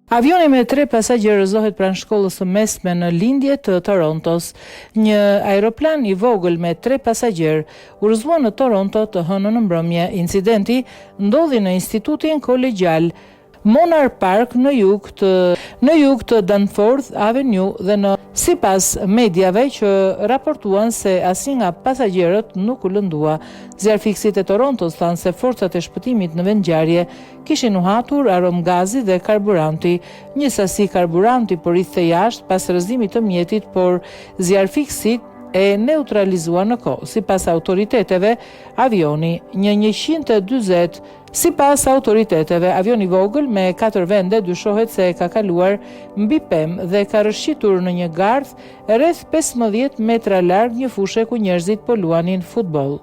Avioni me tre pasagjerë rrëzohet pranë shkollës së mesme në lindje të Torontos. Një aeroplan i vogël me tre pasagjerë u rrëzua në Toronto të hënën në mbrëmje. Incidenti ndodhi në Institutin Kolegjial Monarch Park në jug të në jug të Danforth Avenue dhe në Sipas mediave që raportuan se asnjë nga pasagjerët nuk u lëndua. Zjarrfikësit e Torontos thanë se forcat e shpëtimit në vendngjarje kishin nuhatur aromë gazi dhe karburanti. Një sasi karburanti po rridhte jashtë pas rrëzimit të mjetit, por zjarrfikësit e neutralizuan në kohë. Sipas autoriteteve, avioni, një 140 Sipas autoriteteve, avioni i vogël me katër vende dyshohet se ka kaluar mbi pemë dhe ka rrëshqitur në një gardh rreth 15 metra larg një fushe ku njerëzit po luanin futboll.